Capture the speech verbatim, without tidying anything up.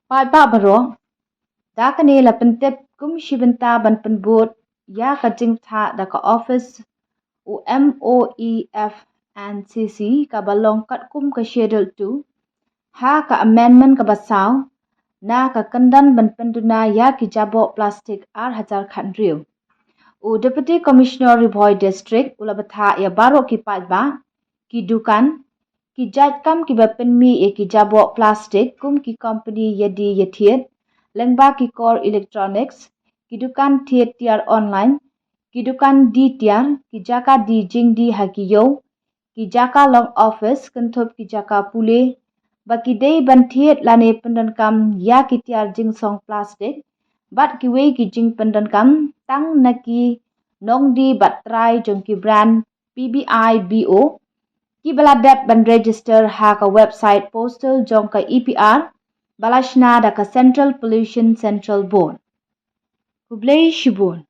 Paidbah baroh, da kane la pyntip kum shi bynta ban pynbud ïa ka jingtha da ka office u M O E F and C C kaba long katkum ka Schedule two ha ka amendment kaba saw na ka kyndon ban pynduna ïa ki jaboh plastik ar hajar khathynriew. U Deputy Commissioner Ri Bhoi District u la bthah ïa baroh ki paidbah, ki dukan, ki jait kam kiba pynmih ïa ki jaboh plastik kum ki kompani ïa die ïa thied, lyngba ki kor electronics, ki dukan thied tiar online, ki dukan die tiar, ki jaka die jingdie ha ki ïew, ki jaka long office kynthup ki jaka pule, ba ki dei ban thied lane pyndonkam ïa ki tiar jingsong plastik bad kiwei ki jingpyndonkam tang na ki nongdie bad trai jong ki brand P B I B O kiba la dep ban register ha ka website postal jong ka E P R ba la shna da ka Central Pollution Control Board. Khublei shibun.